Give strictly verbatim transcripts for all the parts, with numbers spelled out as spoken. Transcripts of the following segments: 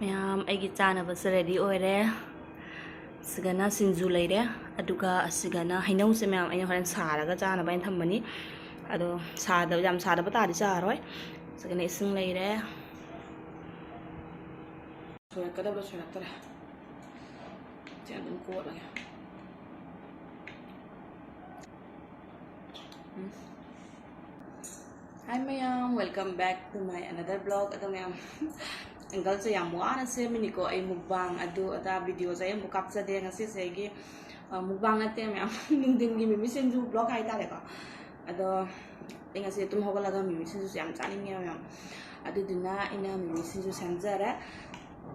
ꯃꯌꯥꯝ, ꯑꯩꯒꯤ ꯆꯥꯅꯕꯁꯦ ꯔꯦꯗꯤ ꯑꯣꯏꯔꯦ꯫ ꯁꯤꯒꯅ ꯁꯤꯡꯖꯨ ꯂꯩꯔꯦ, ꯑꯗꯨꯒ ꯑꯁꯤꯒꯅ ꯍꯩꯅꯧꯁꯦ꯫ ꯃꯌꯥꯝ, ꯑꯩꯅ ꯍꯣꯔꯦꯟ ꯁꯥꯔꯒ ꯆꯥꯅꯕ ꯍꯥꯏꯅ ꯊꯝꯕꯅꯤ꯫ ꯑꯗꯣ ꯁꯥꯗꯕ, ꯌꯥꯝ ꯁꯥꯗꯕ ꯇꯥꯔꯗꯤ ꯆꯥꯔꯣꯏ꯫ ꯁꯤꯒꯅ ꯏꯁꯤꯡ ꯂꯩꯔꯦ꯫ ꯁꯣꯏꯔꯛꯀꯗꯕ ꯁꯣꯏꯔꯛꯇꯔꯦ꯫ ꯁꯤ ꯑꯗꯨꯝ ꯀꯣꯠꯂꯒꯦ꯫ ꯎꯝ꯫ Hi ꯃꯌꯥꯝ, welcome back to my another vlog꯫ ꯑꯗꯣ ꯃꯌꯥꯝ, ꯑꯪꯀꯜꯁꯦ ꯌꯥꯝ ꯋꯥꯅ ꯁꯦꯝꯃꯤꯅꯤꯀꯣ꯫ ꯑꯩ mukbang ꯑꯗꯨ ꯑꯗꯥ videoꯁꯦ ꯑꯩ ꯑꯃꯨꯛ ꯀꯥꯞꯆꯗꯦ꯫ ꯉꯁꯤꯁꯦ ꯑꯩꯒꯤ, ꯑ, mukbang ꯅꯠꯇꯦ ꯃꯌꯥꯝ, ꯅꯨꯡꯊꯤꯟꯒꯤ ꯃꯤꯃꯤ ꯁꯤꯡꯖꯨ vlog ꯍꯥꯏꯇꯥꯔꯦꯀꯣ꯫ ꯑꯗꯣ ꯑꯩ ꯉꯁꯤ ꯇꯨꯝ ꯍꯧꯒꯠꯂꯒ ꯃꯤꯃꯤ ꯁꯤꯡꯖꯨꯁꯦ ꯌꯥꯝ ꯆꯥꯅꯤꯡꯉꯦ ꯃꯌꯥꯝ꯫ ꯑꯗꯨꯗꯨꯅ ꯑꯩꯅ ꯃꯤꯃꯤ ꯁꯤꯡꯖꯨ ꯁꯦꯝꯖꯔꯦ꯫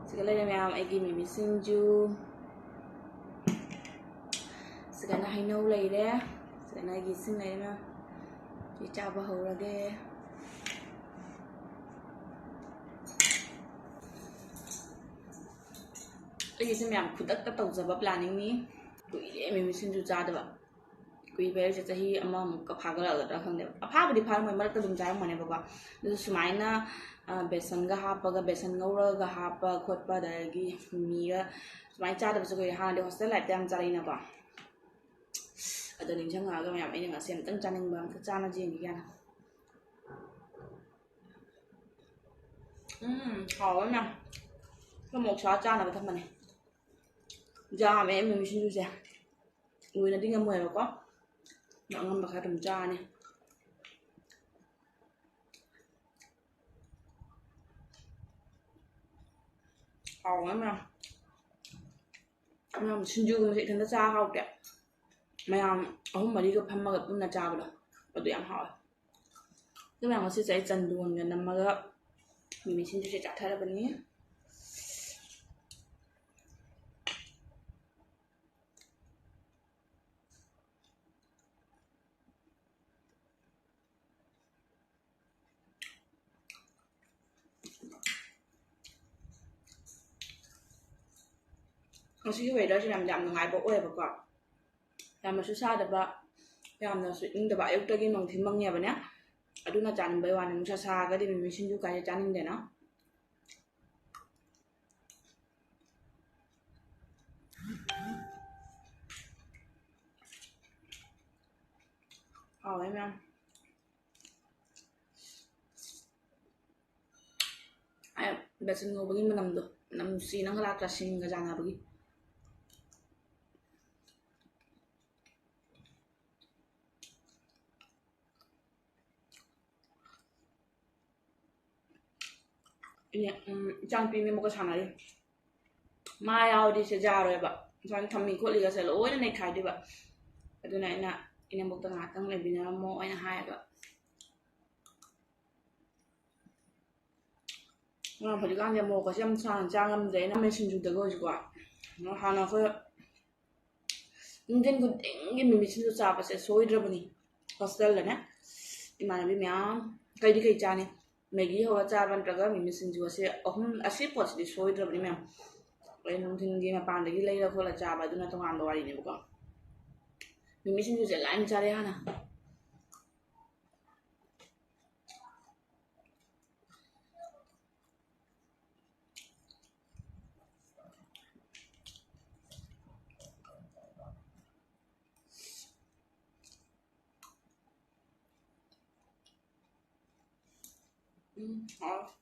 ꯁꯤꯒ ꯂꯩꯔꯦ ꯃꯌꯥꯝ, ꯑꯩꯒꯤ ꯃꯤꯃꯤ ꯁꯤꯡꯖꯨ꯫ ꯁꯤꯒꯅ ꯍꯩꯅꯧ ꯂꯩꯔꯦ꯫ ꯁꯤꯒꯅ ꯑꯩꯒꯤ ꯏꯁꯤꯡ ꯂꯩꯔꯦ ꯃꯌꯥꯝ꯫ ꯁꯤ ꯆꯥꯕ ꯍꯧꯔꯒꯦ꯫ ꯑꯩꯒꯤꯁꯦ ꯃꯌꯥꯝ ꯈꯨꯗꯛꯇ ꯇꯧꯖꯕ planningꯅꯤ꯫ ꯀꯨꯏꯔꯦ ꯃꯤꯃꯤ ꯁꯤꯡꯖꯨ ꯆꯥꯗꯕ꯫ ꯀꯨꯏꯕ ꯍꯥꯏꯁꯦ ꯆꯍꯤ ꯑꯃꯃꯨꯛꯀ ꯐꯥꯒꯠꯂꯛꯑꯒꯗ꯭ꯔꯥ ꯈꯪꯗꯦꯕ꯫ ꯑꯐꯥꯕꯗꯤ ꯐꯥꯔꯝꯃꯣꯏ, ꯃꯔꯛꯇ ꯑꯗꯨꯝ ꯆꯥꯔꯝꯒꯅꯦꯕꯀꯣ꯫ ꯑꯗꯨꯁꯨ ꯁꯨꯃꯥꯏꯅ, ꯑ, ꯕꯦꯁꯟꯒ ꯍꯥꯞꯄꯒ, ꯕꯦꯁꯟ ꯉꯧꯔꯒ ꯍꯥꯞꯄ ꯈꯣꯠꯄ, ꯑꯗꯒꯤ ꯃꯤꯃꯤꯒ ꯁꯨꯃꯥꯏꯅ ꯆꯥꯗꯕꯁꯨ ꯀꯨꯏꯔꯦ꯫ ꯍꯥꯟꯅꯗꯤ hostel lifeꯇ ꯌꯥꯝ ꯆꯥꯔꯛꯏꯅꯀꯣ꯫ ꯑꯗꯣ ꯅꯤꯡꯁꯤꯡꯉꯛꯑꯒ ꯃꯌꯥꯝ, ꯑꯩꯅ ꯉꯁꯤ ꯑꯝꯇꯪ ꯆꯥꯅꯤꯡꯕ, ꯑꯝꯇ ꯆꯥꯅꯁꯤ ꯌꯦꯡꯒꯦ ꯀꯥꯏꯅ꯫ ꯎꯝ, ꯍꯥꯎꯋꯦ ꯃꯌꯥꯝ꯫ ꯁꯃꯣꯁꯥ ꯆꯥꯅꯕ ꯊꯝꯕꯅꯦ꯫ ꯌꯥꯝꯃꯦ ꯃꯤꯃꯤ ꯁꯤꯡꯖꯨꯁꯦ꯫ ꯂꯣꯏꯅꯗꯤ ꯉꯝꯃꯣꯏꯕꯀꯣ꯫ ꯑꯗꯣ ꯑꯉꯝꯕ ꯈꯔ ꯑꯗꯨꯝ ꯆꯥꯔꯅꯤ꯫ ꯍꯥꯎꯋꯦ ꯃꯌꯥꯝ꯫ ꯃꯌꯥꯝ, ꯁꯤꯡꯖꯨꯒꯨꯝꯕꯁꯦ ꯏꯊꯟꯇ ꯆꯥ ꯍꯥꯎꯇꯦ꯫ ꯃꯌꯥꯝ ꯑꯍꯨꯝ ꯃꯔꯤꯒ ꯐꯝꯃꯒ ꯄꯨꯟꯅ ꯆꯥꯕꯗꯣ, ꯑꯗꯨ ꯌꯥꯝ ꯍꯥꯎꯋꯦ꯫ ꯑꯗꯨ ꯃꯌꯥꯝ, ꯉꯁꯤꯁꯦ ꯑꯩ ꯆꯟꯗꯣꯟꯒ ꯅꯝꯃꯒ ꯃꯤꯃꯤ ꯁꯤꯡꯖꯨꯁꯦ ꯆꯥꯊꯔꯕꯅꯤ꯫ ꯉꯁꯤꯒꯤ weatherꯁꯦ ꯌꯥꯝ, ꯌꯥꯝ ꯅꯨꯡꯉꯥꯏꯕ ꯑꯣꯏꯌꯦꯕꯀꯣ꯫ ꯌꯥꯝꯅꯁꯨ ꯁꯥꯗꯕ, ꯌꯥꯝꯅꯁꯨ ꯏꯪꯗꯕ꯫ ꯑꯌꯨꯛꯇꯒꯤ ꯅꯨꯡꯊꯤꯜ ꯃꯪꯉꯦꯕꯅꯦ, ꯑꯗꯨꯅ ꯆꯥꯅꯤꯡꯕꯩ ꯋꯥꯅꯤ꯫ ꯅꯨꯡꯁꯥ ꯁꯥꯔꯒꯗꯤ ꯃꯤꯃꯤ ꯁꯤꯡꯖꯨ ꯀꯥꯏꯁꯦ ꯆꯥꯅꯤꯡꯗꯦꯅ꯫ ꯍꯥꯎꯋꯦ ꯃꯌꯥꯝ꯫ ꯑꯩ ꯕꯦꯁꯟ ꯉꯧꯕꯒꯤ ꯃꯅꯝꯗꯣ, ꯃꯅꯝ ꯅꯨꯡꯁꯤ ꯅꯪ ꯂꯥꯛꯇ꯭ꯔꯥ, ꯁꯤꯡꯒ ꯆꯥꯟꯅꯕꯒꯤ꯫ ꯏꯅꯦ, ꯎꯝ, ꯏꯆꯥꯅꯨꯄꯤ ꯏꯅꯦꯝꯕꯣꯛꯀ ꯁꯥꯟꯅꯔꯤ꯫ ꯃꯥ ꯌꯥꯎꯔꯗꯤ ꯁꯦ ꯌꯥꯔꯣꯏꯕ꯫ ꯁꯨꯃꯥꯏꯅ ꯊꯝꯃꯤ ꯈꯣꯠꯂꯤꯒꯁꯦ ꯂꯣꯏꯅ ꯅꯩꯈꯥꯏꯗꯣꯏꯕ꯫ ꯑꯗꯨꯅ ꯑꯩꯅ ꯏꯅꯦꯝꯕꯣꯛꯇ ꯉꯥꯏꯍꯥꯛꯇꯪ ꯂꯩꯕꯤꯔꯝꯃꯣ ꯑꯩꯅ ꯍꯥꯏꯌꯦꯕ꯫ ꯑꯉꯥꯡ ꯍꯧꯖꯤꯛꯀꯥꯟꯁꯦ ꯃꯣꯔꯣꯛꯀꯁꯦ ꯌꯥꯝ ꯁꯥꯅ ꯆꯥ ꯉꯝꯗ꯭ꯔꯦ꯫ ꯑꯩꯅ ꯁꯤꯡꯖꯨꯗꯒ ꯑꯣꯏꯔꯁꯨꯀꯣ꯫ ꯍꯥꯟꯅ ꯑꯩꯈꯣꯏ ꯅꯨꯡꯊꯤꯟ ꯈꯨꯗꯤꯡꯒꯤ ꯃꯤꯃꯤ ꯁꯤꯡꯖꯨ ꯆꯥꯕꯁꯦ ꯁꯣꯏꯗ꯭ꯔꯕꯅꯤ꯫ ꯍꯣꯁꯇꯦꯜꯗꯅꯦ ꯏꯃꯥꯟꯅꯕꯤ ꯃꯌꯥꯝ, ꯀꯩꯗꯤ ꯀꯩ ꯆꯥꯅꯤ? ꯃꯦꯒꯤ ꯍꯧꯔ ꯆꯥꯕ ꯅꯠꯇ꯭ꯔꯒ ꯃꯤꯃꯤ ꯁꯤꯡꯖꯨ ꯑꯁꯦ ꯑꯍꯨꯝ, ꯑꯁꯤ ꯄꯣꯠꯁꯤꯗꯤ ꯁꯣꯏꯗ꯭ꯔꯕꯅꯤ ꯃꯌꯥꯝ꯫ ꯑꯩ ꯅꯨꯡꯊꯤꯟꯒꯤ ꯃꯄꯥꯟꯗꯒꯤ ꯂꯩꯔ ꯈꯣꯠꯂ ꯆꯥꯕ ꯑꯗꯨꯅ ꯇꯣꯉꯥꯟꯕ ꯋꯥꯔꯤꯅꯦꯕꯀꯣ꯫ ꯃꯤꯃꯤ ꯁꯤꯡꯖꯨꯁꯦ ꯂꯥꯏꯅ ꯆꯥꯔꯦ ꯍꯥꯟꯅ꯫ ꯎꯝ, ꯍꯥꯎ꯫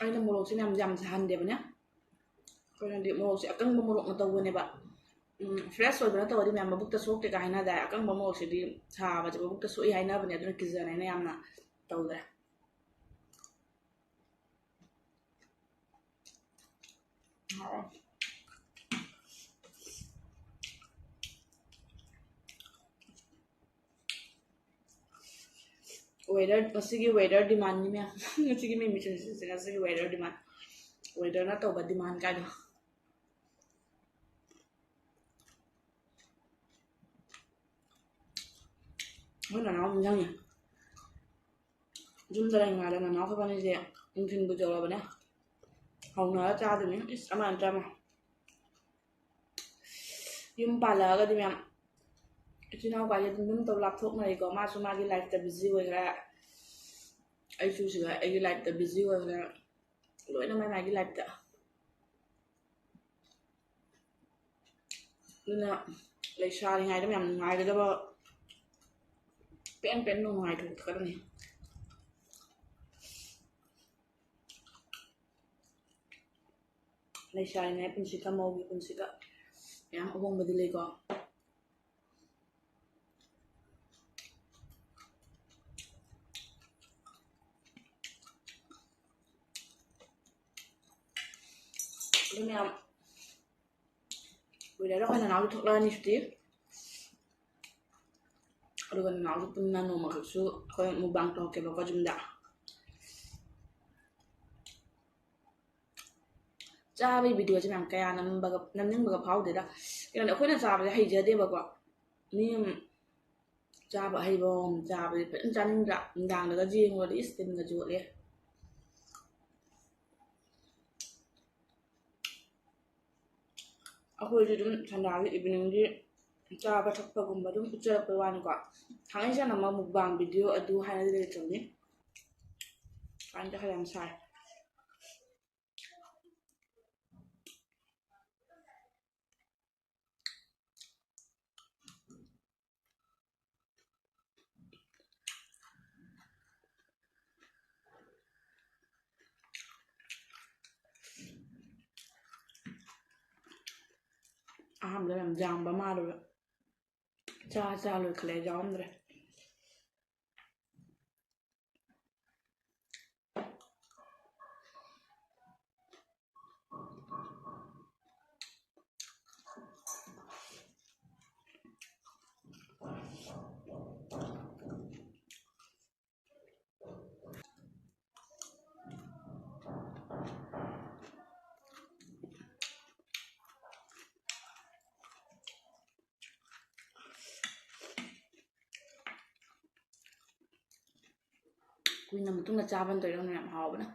ꯑꯩꯅ ꯃꯣꯔꯣꯛꯁꯦ ꯃꯌꯥꯝ ꯌꯥꯝ ꯁꯥꯍꯟꯗꯦꯕꯅꯦ꯫ ꯑꯩꯈꯣꯏꯅꯗꯤ ꯃꯣꯔꯣꯛꯁꯦ ꯑꯀꯪꯕ ꯃꯣꯔꯣꯛꯅ ꯇꯧꯕꯅꯦꯕ꯫ ꯎꯝ, fresh ꯑꯣꯏꯕꯅ ꯇꯧꯔꯗꯤ ꯃꯌꯥꯝ ꯃꯕꯨꯛꯇ ꯁꯣꯛꯇꯦ ꯀꯥꯏ ꯍꯥꯏꯅꯗꯥꯏ? ꯑꯀꯪꯕ ꯃꯣꯔꯣꯛꯁꯤꯗꯤ ꯁꯥꯕꯁꯦ ꯃꯕꯨꯛꯇ ꯁꯣꯛꯏ ꯍꯥꯏꯅꯕꯅꯦ, ꯑꯗꯨꯅ ꯀꯤꯖꯅ ꯑꯩꯅ ꯌꯥꯝꯅ ꯇꯧꯗ꯭ꯔꯦ꯫ ꯍꯥꯎꯋꯦ꯫ Weather, ꯉꯁꯤꯒꯤ weather demandꯅꯤ ꯃꯌꯥꯝ꯫ ꯉꯁꯤꯒꯤ ꯃꯤꯃꯤ ꯁꯤꯡꯖꯨꯁꯦ ꯉꯁꯤꯒꯤ weather demand꯫ Weatherꯅ ꯇꯧꯕ demand ꯀꯥꯏꯗꯣ꯫ ꯑꯩꯈꯣꯏ ꯅꯅꯥꯎ ꯅꯤꯡꯁꯤꯡꯉꯦ꯫ ꯌꯨꯝꯗ ꯂꯩꯔꯤꯉꯩꯗ ꯅꯅꯥꯎ ꯑꯩꯈꯣꯏꯕꯥꯅꯤꯁꯦ ꯅꯨꯡꯊꯤꯟꯕꯨ ꯌꯧꯔꯕꯅꯦ, ꯍꯧꯅꯔ ꯆꯥꯗꯣꯏꯅꯤ꯫ ꯏꯁ, ꯑꯃ ꯅꯠꯇ꯭ꯔ ꯑꯃ꯫ ꯌꯨꯝ ꯄꯥꯜꯂꯛꯑꯒꯗꯤ ꯃꯌꯥꯝ, ꯏꯆꯤꯜ ꯏꯅꯥꯎ ꯀꯥꯏꯁꯦ ꯑꯗꯨꯝ ꯌꯨꯝ ꯇꯧ ꯂꯥꯞꯊꯣꯛꯅꯔꯦꯀꯣ꯫ ꯃꯥꯁꯨ ꯃꯥꯒꯤ ꯂꯥꯏꯐꯇ ꯕꯤꯖꯤ ꯑꯣꯏꯈ꯭ꯔꯦ, ꯑꯩꯁꯨ ꯁꯤꯗ ꯑꯩꯒꯤ ꯂꯥꯏꯐꯇ ꯕꯤꯖꯤ ꯑꯣꯏꯈ꯭ꯔꯦ, ꯂꯣꯏꯅ ꯃꯥꯏ ꯃꯥꯏꯒꯤ ꯂꯥꯏꯐꯇ꯫ ꯑꯗꯨꯅ ꯂꯩꯁꯥꯔꯤꯉꯩꯗ ꯃꯌꯥꯝ ꯅꯨꯡꯉꯥꯏꯒꯗꯕ, ꯄꯦꯟ ꯄꯦꯟ ꯅꯨꯡꯉꯥꯏꯊꯣꯛꯀꯗꯕꯅꯤ꯫ ꯂꯩꯁꯥꯔꯤꯉꯩ ꯄꯨꯟꯁꯤꯒ ꯃꯧꯒꯤ ꯄꯨꯟꯁꯤꯒ ꯌꯥꯝ ꯑꯍꯣꯡꯕꯗꯤ ꯂꯩꯀꯣ꯫ ꯑꯗꯨ ꯃꯌꯥꯝ ꯀꯨꯏꯔꯦ ꯑꯩꯈꯣꯏ ꯅꯅꯥꯎꯁꯨ ꯊꯣꯛꯂꯛꯑꯅꯤ ꯁꯨꯇꯤ꯫ ꯑꯗꯨꯒ ꯅꯅꯥꯎꯁꯨ ꯄꯨꯟꯅ ꯅꯣꯡꯃꯈꯛꯁꯨ ꯑꯩꯈꯣꯏ ꯃꯨꯛꯕꯥꯡ ꯇꯧꯔꯛꯀꯦꯕꯀꯣ ꯌꯨꯝꯗ꯫ ꯆꯥꯕꯒꯤ ꯚꯤꯗꯤꯑꯣꯁꯦ ꯃꯌꯥꯝ ꯀꯌꯥ ꯅꯝꯕꯒ, ꯅꯝꯅꯤꯡꯕꯒ ꯐꯥꯎꯗꯦꯗ꯫ ꯀꯩꯅꯣꯗꯤ ꯑꯩꯈꯣꯏꯅ ꯆꯥꯕꯁꯦ ꯍꯩꯖꯗꯦꯕꯀꯣ꯫ ꯃꯤ ꯑꯃ ꯆꯥꯕ ꯑꯍꯩꯕ ꯑꯃ ꯆꯥꯕꯁꯦ ꯐꯖꯅ ꯆꯥꯅꯤꯡꯗ꯭ꯔꯥ? ꯅꯨꯡꯗꯥꯡꯗꯒ ꯌꯦꯡꯉꯨꯔꯗꯤ ꯏꯁ ꯇꯤꯟꯒ ꯆꯣꯠꯂꯦ꯫ ꯑꯩꯈꯣꯏꯁꯨ ꯑꯗꯨꯝ ꯁꯟꯗꯥꯒꯤ ꯏꯚꯤꯅꯤꯡꯒꯤ ꯆꯥꯕ ꯊꯛꯄꯒꯨꯝꯕ ꯑꯗꯨꯝ ꯎꯠꯆꯔꯛꯄꯩ ꯋꯥꯅꯤꯀꯣ꯫ ꯊꯥꯡꯉꯩ ꯁꯦꯡꯅ ꯑꯃ ꯃꯨꯛꯕꯥꯡ ꯚꯤꯗꯤꯑꯣ ꯑꯗꯨ ꯍꯥꯏꯅꯗꯤ ꯂꯩꯇ꯭ꯔꯕꯅꯤ꯫ ꯀꯥꯟꯗ ꯈꯔ ꯌꯥꯝ ꯁꯥꯏ꯫ ꯑꯍꯥꯟꯕꯗ ꯌꯥꯝ ꯌꯥꯝꯕ ꯃꯥꯜꯂꯨꯔꯦ꯫ ꯆꯥ ꯆꯥ ꯂꯣꯏꯈꯠꯂꯦ, ꯌꯥꯎꯔꯝꯗ꯭ꯔꯦ꯫ ꯀꯨꯏꯅ ꯃꯇꯨꯡꯗ ꯆꯥꯕꯅ ꯇꯧꯔꯤꯔ ꯈꯪꯗꯦ, ꯌꯥꯝ ꯍꯥꯎꯕꯅ꯫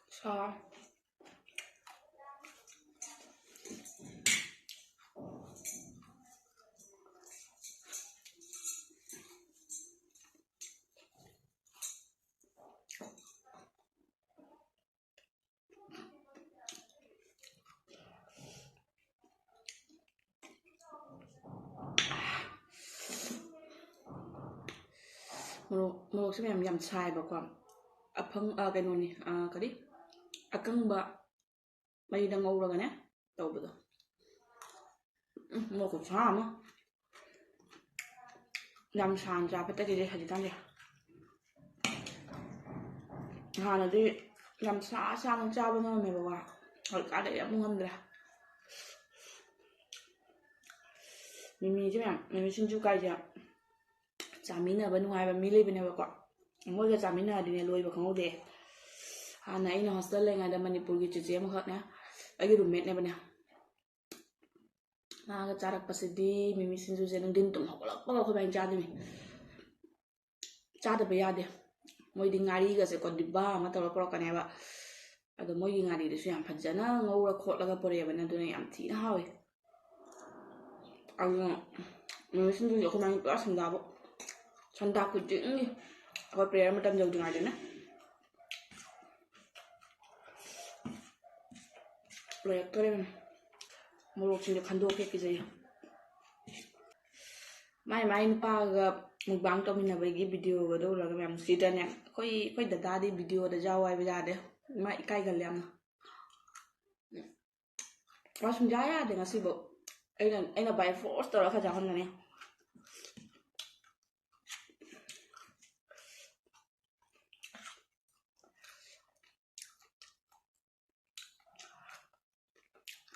ꯁꯥ꯫ ꯃꯣꯔꯣꯛ, ꯃꯣꯔꯣꯛꯁꯦ ꯃꯌꯥꯝ ꯌꯥꯝ ꯁꯥꯏꯕꯀꯣ꯫ ꯑꯐꯪ-, ꯑ, ꯀꯩꯅꯣꯅꯤ, ꯑ, ꯀꯔꯤ? ꯑꯀꯪꯕ ꯃꯩꯗ ꯉꯧꯔꯒꯅꯦ ꯇꯧꯕꯗꯣ꯫ ꯎꯝ, ꯃꯣꯔꯣꯛ ꯈꯨꯁꯥ ꯑꯃ꯫ ꯌꯥꯝ ꯁꯥꯅ ꯆꯥ ꯐꯠꯇꯦ ꯍꯧꯖꯤꯛꯀꯥꯟꯁꯦ꯫ ꯍꯥꯟꯅꯗꯤ ꯌꯥꯝ ꯁꯥ ꯁꯥꯅ ꯆꯥꯕ ꯉꯝꯃꯦꯕꯀꯣ, ꯍꯧꯖꯤꯛꯀꯥꯟꯗꯤ ꯑꯃꯨꯛ ꯉꯝꯗ꯭ꯔꯦ꯫ ꯃꯤꯃꯤꯁꯦ ꯃꯌꯥꯝ, ꯃꯤꯃꯤ ꯁꯤꯡꯖꯨ ꯀꯥꯏꯁꯦ ꯆꯥꯃꯤꯟꯅꯕ ꯅꯨꯡꯉꯥꯏꯕ ꯃꯤ ꯂꯩꯕꯅꯦꯕꯀꯣ꯫ ꯃꯣꯏꯒ ꯆꯥꯃꯤꯟꯅꯔꯗꯤꯅꯦ ꯂꯣꯏꯕ ꯈꯪꯍꯧꯗꯦ꯫ ꯍꯥꯟꯅ ꯑꯩꯅ ꯍꯣꯁꯇꯦꯜ ꯂꯩꯔꯤꯉꯩꯗ ꯃꯅꯤꯄꯨꯔꯒꯤ ꯆꯤꯆꯦ ꯑꯃꯈꯛꯅꯦ, ꯑꯩꯒꯤ ꯔꯨꯝꯃꯦꯠꯅꯦꯕꯅꯦ, ꯃꯥꯒ ꯆꯥꯔꯛꯄꯁꯤꯗꯤ ꯃꯤꯃꯤ ꯁꯤꯡꯖꯨꯁꯦ ꯅꯨꯡꯊꯤꯟ ꯇꯨꯝ ꯍꯧꯒꯠꯂꯛꯄꯒ ꯑꯩꯈꯣꯏ ꯏꯕꯥꯅꯤ ꯆꯥꯗꯣꯏꯅꯤ꯫ ꯆꯥꯗꯕ ꯌꯥꯗꯦ꯫ ꯃꯣꯏꯗꯤ ꯉꯥꯔꯤꯒꯁꯦꯀꯣ ꯗꯤꯕꯥ ꯑꯃ ꯇꯧꯔ ꯄꯨꯔꯛꯀꯅꯦꯕ꯫ ꯑꯗꯣ ꯃꯣꯏꯒꯤ ꯉꯥꯔꯤꯗꯨꯁꯨ ꯌꯥꯝ ꯐꯖꯅ ꯉꯧꯔ ꯈꯣꯠꯂꯒ ꯄꯨꯔꯛꯑꯦꯕꯅ, ꯑꯗꯨꯅ ꯌꯥꯝ ꯊꯤꯅ ꯍꯥꯎꯋꯦ꯫ ꯑꯗꯨꯅ ꯅꯨꯃꯤꯠ ꯁꯤꯡꯖꯨꯁꯦ ꯑꯩꯈꯣꯏ ꯃꯥꯅ ꯄꯨꯔꯥ ꯁꯟꯗꯥꯕꯨ, ꯁꯟꯗꯥ ꯈꯨꯗꯤꯡꯒꯤ ꯑꯩꯈꯣꯏ prayer ꯃꯇꯝ ꯌꯧꯗ꯭ꯔꯤꯉꯩꯗꯅꯦ ꯂꯣꯏꯔꯛꯇꯣꯔꯦꯕꯅꯦ꯫ ꯃꯣꯔꯣꯛꯁꯤꯡꯁꯦ ꯈꯟꯗꯣꯛꯀꯦ ꯀꯤꯖꯩꯌꯦ꯫ ꯃꯥꯏ ꯃꯥꯏ ꯅꯨꯄꯥꯒ mukbang ꯇꯧꯃꯤꯟꯅꯕꯒꯤ videoꯒꯗꯣ ꯎꯔꯒ ꯃꯌꯥꯝ ꯅꯨꯡꯁꯤꯗ꯭ꯔꯅꯦ? ꯑꯩꯈꯣꯏ, ꯑꯩꯈꯣꯏ ꯗꯗꯥꯗꯤ videoꯗ ꯌꯥꯎ ꯍꯥꯏꯕ ꯌꯥꯗꯦ, ꯃꯥ ꯏꯀꯥꯏꯒꯜꯂꯦ ꯌꯥꯝꯅ꯫ ꯃꯥ ꯁꯨꯡꯌꯥ ꯌꯥꯗꯦ ꯉꯁꯤꯐꯥꯎ꯫ ꯑꯩꯅ, ꯑꯩꯅ by force ꯇꯧꯔꯒ ꯈꯔ ꯆꯥꯍꯟꯒꯅꯤ꯫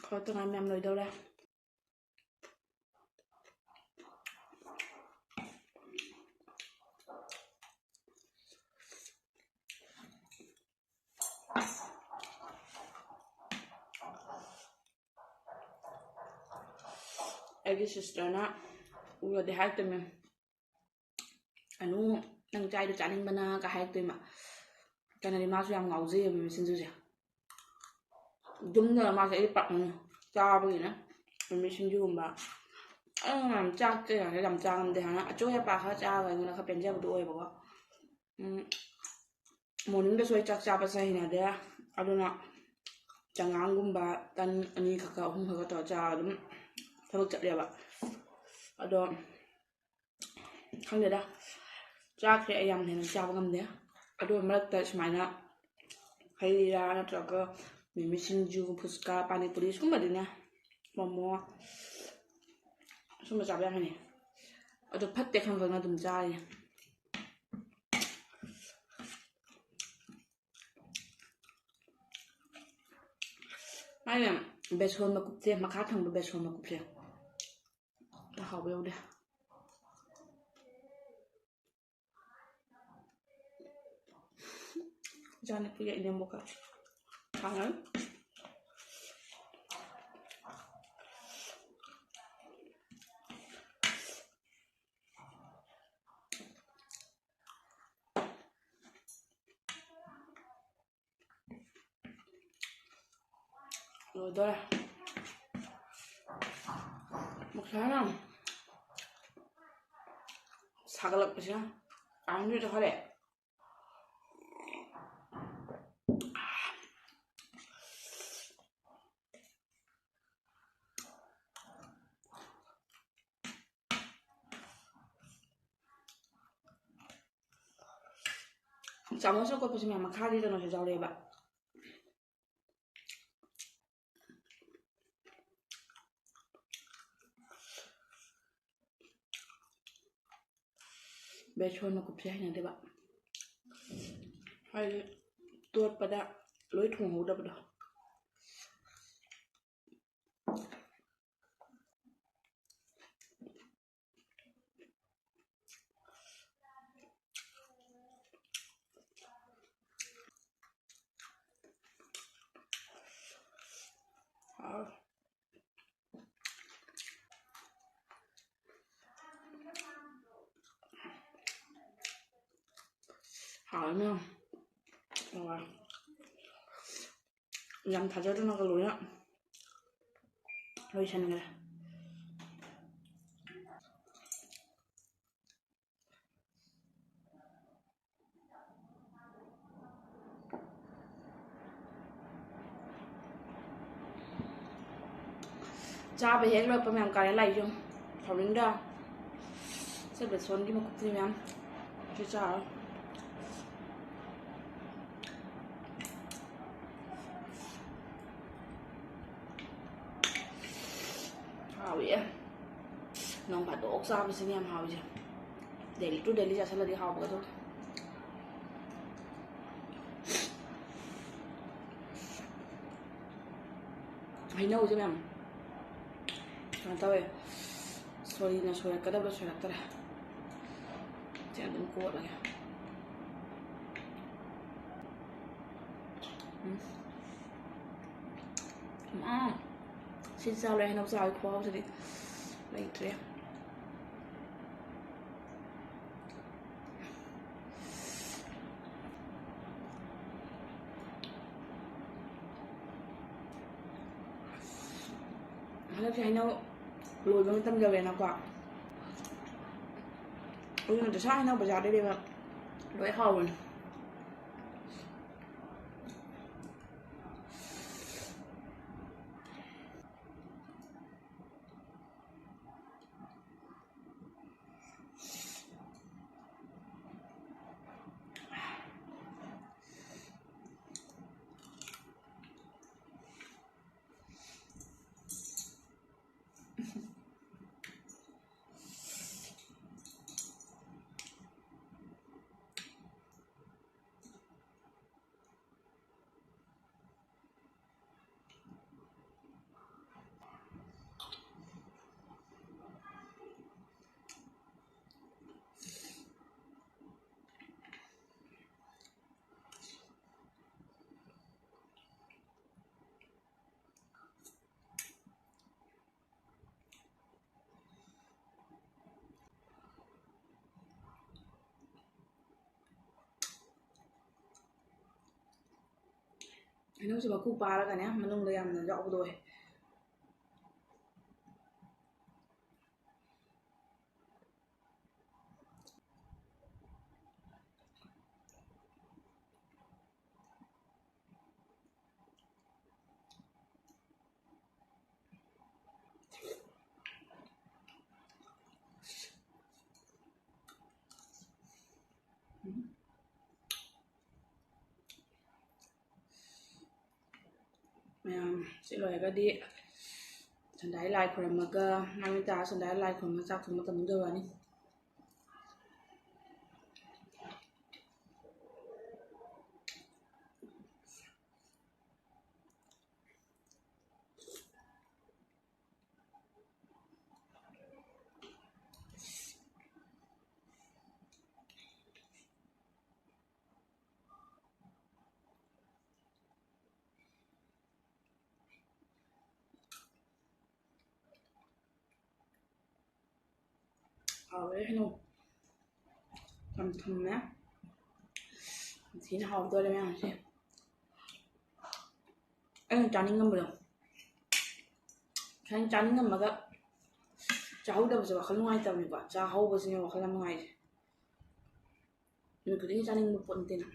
ꯈꯔ ꯇꯉꯥꯏ ꯃꯌꯥꯝ ꯂꯣꯏꯗꯧꯔꯦ꯫ ꯑꯩꯒꯤ sisterꯅ ꯎꯔꯗꯤ ꯍꯥꯏꯔꯛꯇꯣꯏꯅꯦ, "ꯑꯅꯨ, ꯅꯪ ꯆꯥꯏꯗꯣ ꯆꯥꯅꯤꯡꯕꯅ" ꯀ ꯍꯥꯏꯔꯛꯇꯣꯏꯃ꯫ ꯀꯩꯅꯣꯗꯤ ꯃꯥꯁꯨ ꯌꯥꯝ ꯉꯥꯎꯖꯩꯌꯦꯕ ꯃꯤꯃꯤ ꯁꯤꯡꯖꯨꯁꯦ꯫ ꯌꯨꯝꯗ ꯃꯥꯁꯦ ꯑꯩ ꯄꯥꯛꯅ ꯆꯥꯕꯒꯤꯅꯦ꯫ ꯃꯤꯃꯤ ꯁꯤꯡꯖꯨꯒꯨꯝꯕ꯫ ꯑꯩꯅ ꯌꯥꯝ ꯆꯥꯛꯁꯦ ꯌꯥꯝ ꯆꯥ ꯉꯝꯗꯦ ꯍꯥꯏꯅ ꯑꯆꯣꯏ ꯑꯄꯥ ꯈꯔ ꯆꯥꯔꯒ ꯑꯩꯉꯣꯟꯗ ꯈꯔ ꯄꯦꯟꯖꯕꯗꯣ ꯑꯣꯏꯌꯦꯕꯀꯣ꯫ ꯎꯝ, morningꯗꯁꯨ ꯑꯩ ꯆꯥꯛ ꯆꯥꯕꯁꯦ ꯍꯩꯅꯗꯦ꯫ ꯑꯗꯨꯅ ꯆꯉꯥꯡꯒꯨꯝꯕ, ꯇꯟ ꯑꯅꯤ ꯈꯛꯀ, ꯑꯍꯨꯝ ꯈꯛꯀ ꯇꯧꯔ ꯆꯥꯔꯒ ꯑꯗꯨꯝ ꯊꯕꯛ ꯆꯠꯂꯦꯕ꯫ ꯑꯗꯣ ꯈꯪꯗꯦꯗ, ꯆꯥꯛꯁꯦ ꯑꯩ ꯌꯥꯝ ꯍꯦꯟꯅ ꯆꯥꯕ ꯉꯝꯗꯦ꯫ ꯑꯗꯣ ꯃꯔꯛꯇ ꯁꯨꯃꯥꯏꯅ ꯍꯩ ꯔꯥ ꯅꯠꯇ꯭ꯔꯒ ꯃꯤꯃꯤ ꯁꯤꯡꯖꯨ, ꯐꯨꯆꯀꯥ, ꯄꯥꯅꯤꯄꯨꯔꯤ ꯁꯨꯝꯕꯗꯤꯅꯦ, ꯃꯣꯃꯣ ꯁꯨꯝꯕ ꯆꯥꯕ ꯌꯥꯝ ꯍꯩꯅꯩ꯫ ꯑꯗꯣ ꯐꯠꯇꯦ ꯈꯪ ꯈꯪꯅ ꯑꯗꯨꯝ ꯆꯥꯔꯤꯅꯦ꯫ ꯃꯥꯅ ꯕꯦꯁꯣꯟ ꯃꯀꯨꯞꯁꯦ, ꯃꯈꯥ ꯊꯪꯕ ꯕꯦꯁꯣꯟ ꯃꯀꯨꯞꯁꯦ ꯍꯥꯎꯕ ꯌꯧꯗꯦ꯫ ꯏꯆꯥꯅꯨꯄꯤꯒ ꯏꯅꯦꯝꯕꯣꯛꯀ ꯊꯥꯡꯉꯒ꯫ ꯂꯣꯏꯗꯣꯔꯦ꯫ ꯃꯁꯥꯅ ꯁꯥꯒꯠꯂꯛꯄꯁꯤꯅ ꯀꯥꯡꯁꯨ ꯆꯥꯈꯠꯂꯛꯑꯦ꯫ ꯆꯥꯃꯁꯅ ꯀꯣꯠꯄꯁꯦ ꯃꯌꯥꯝ ꯃꯈꯥꯒꯤ ꯀꯩꯅꯣꯁꯦ ꯌꯥꯎꯔꯛꯑꯦꯕ꯫ ꯕꯦꯁꯣꯟ ꯃꯀꯨꯞꯁꯦ ꯍꯩꯅꯗꯦꯕ꯫ ꯍꯥꯏꯗꯤ ꯇꯣꯠꯄꯗ ꯂꯣꯏ ꯊꯣꯡꯍꯧꯗꯕꯗꯣ꯫ ꯍꯥꯎ꯫ ꯍꯥꯎꯔꯅꯤ꯫ ꯌꯥꯝ ꯊꯥꯖꯗꯅꯒ ꯂꯣꯏꯅ ꯂꯣꯏꯁꯟꯈ꯭ꯔꯦ꯫ ꯆꯥꯕ ꯍꯦꯛ ꯂꯣꯏꯔꯛꯄ ꯃꯌꯥꯝ ꯀꯥꯔꯦ ꯂꯥꯛꯏꯁꯦ ꯌꯦꯡꯉꯨ꯫ ꯁꯥꯎꯅꯤꯡꯗ꯭ꯔꯥ? ꯁꯦ ꯕꯦꯁꯣꯟꯒꯤ ꯃꯀꯨꯞꯇꯨꯗꯤ ꯃꯌꯥꯝ꯫ ꯁꯤ ꯆꯥꯔꯣ꯫ ꯍꯥꯎꯋꯦ꯫ ꯅꯣꯡ ꯐꯥꯗꯣꯛ ꯆꯥꯕꯁꯤꯅꯦ ꯌꯥꯝ ꯍꯥꯎꯔꯤꯁꯦ꯫ Daily to daily ꯆꯥꯁꯤꯜꯂꯗꯤ ꯍꯥꯎꯕꯒ ꯊꯣꯛꯇꯦ꯫ ꯍꯩꯅꯧꯁꯦ ꯃꯌꯥꯝ ꯀꯩꯅꯣ ꯇꯧꯋꯦ꯫ ꯁꯣꯔꯤꯅ ꯁꯣꯏꯔꯛꯀꯗꯕꯗꯣ ꯁꯣꯏꯔꯛꯇꯔꯦ꯫ ꯁꯤ ꯑꯗꯨꯝ ꯀꯣꯠꯂꯒꯦ꯫ ꯎꯝ꯫ ꯃꯥ ꯁꯤ ꯆꯥ ꯂꯣꯏꯔꯦ꯫ ꯍꯩꯅꯧ ꯆꯥꯕꯒꯤ ꯈꯨꯍꯥꯎꯁꯤꯗꯤ ꯂꯩꯇ꯭ꯔꯦ꯫ ꯍꯟꯗꯛꯁꯦ ꯍꯩꯅꯧ ꯂꯣꯏꯕ ꯃꯇꯝ ꯌꯧꯔꯦꯅꯀꯣ꯫ ꯑꯗꯨꯅ ꯗꯁꯥ ꯍꯩꯅꯧ ꯕꯖꯥꯔꯗꯩ ꯂꯩꯕ ꯂꯣꯏ ꯍꯥꯎꯕꯅꯤ꯫ ꯍꯩꯅꯧꯁꯦ ꯃꯀꯨ ꯄꯥꯔꯒꯅꯦ, ꯃꯅꯨꯡꯗ ꯌꯥꯝꯅ ꯌꯥꯎꯕꯗꯣ ꯑꯣꯏ꯫ ꯃꯌꯥꯝ ꯁꯤ ꯂꯣꯏꯔꯒꯗꯤ ꯁꯟꯗꯥꯏ ꯂꯥꯏ ꯈꯨꯔꯝꯃꯒ, ꯅꯨꯃꯤꯠ ꯇꯥꯔ ꯁꯟꯗꯥꯏ ꯂꯥꯏ ꯈꯨꯔꯝꯃꯒ ꯆꯥꯛ ꯊꯣꯡꯕ ꯃꯇꯝ ꯌꯧꯔꯛꯑꯅꯤ꯫ ꯍꯥꯎꯔꯦ ꯍꯩꯅꯧ꯫ ꯌꯥꯝ ꯊꯨꯝꯃꯦ꯫ ꯌꯥꯝ ꯊꯤꯅ ꯍꯥꯎꯗꯣꯔꯦ ꯃꯌꯥꯝꯁꯦ꯫ ꯑꯩꯅ ꯆꯥꯅꯤꯡꯉꯝꯕꯗꯣ꯫ ꯊꯥꯏꯅ ꯆꯥꯅꯤꯡꯉꯝꯃꯒ ꯆꯥꯍꯧꯗꯕꯁꯦ ꯋꯥꯈꯜ ꯅꯨꯡꯉꯥꯏꯇꯕꯅꯤꯀꯣ꯫ ꯆꯥꯍꯧꯕꯁꯤꯅꯦ ꯋꯥꯈꯜ ꯌꯥꯝ ꯅꯨꯡꯉꯥꯏꯁꯦ꯫ ꯅꯨꯃꯤꯠ ꯈꯨꯗꯤꯡꯒꯤ ꯆꯥꯅꯤꯡꯕ ꯄꯣꯠ ꯅꯠꯇꯦꯅ꯫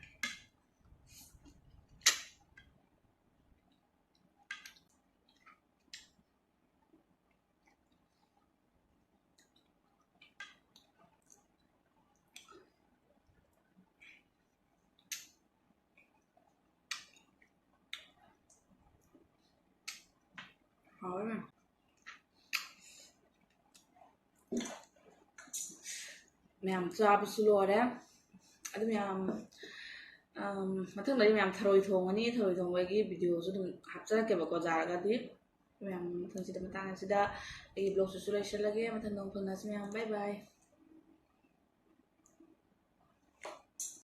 ꯍꯥꯎꯋꯦ ꯃꯌꯥꯝ꯫ ꯃꯌꯥꯝ ꯆꯥꯕꯁꯨ ꯂꯣꯏꯔꯦ꯫ ꯑꯗꯨ ꯃꯌꯥꯝ, ꯑꯝ, ꯃꯊꯪꯗꯗꯤ ꯃꯌꯥꯝ ꯊꯔꯣꯏ ꯊꯣꯡꯉꯅꯤ꯫ ꯊꯔꯣꯏ ꯊꯣꯡꯕꯒꯤ videoꯁꯨ ꯑꯗꯨꯝ ꯍꯥꯞꯆꯔꯛꯀꯦꯕꯀꯣ, ꯌꯥꯔꯒꯗꯤ꯫ ꯃꯌꯥꯝ ꯃꯊꯪꯁꯤꯗ, ꯃꯇꯥꯡ ꯑꯁꯤꯗ ꯑꯩꯒꯤ vlogꯁꯤꯁꯨ ꯂꯣꯏꯁꯤꯜꯂꯒꯦ꯫ ꯃꯊꯪꯗ ꯑꯃꯨꯛ ꯐꯪꯅꯁꯤ ꯃꯌꯥꯝ꯫ Bye bye꯫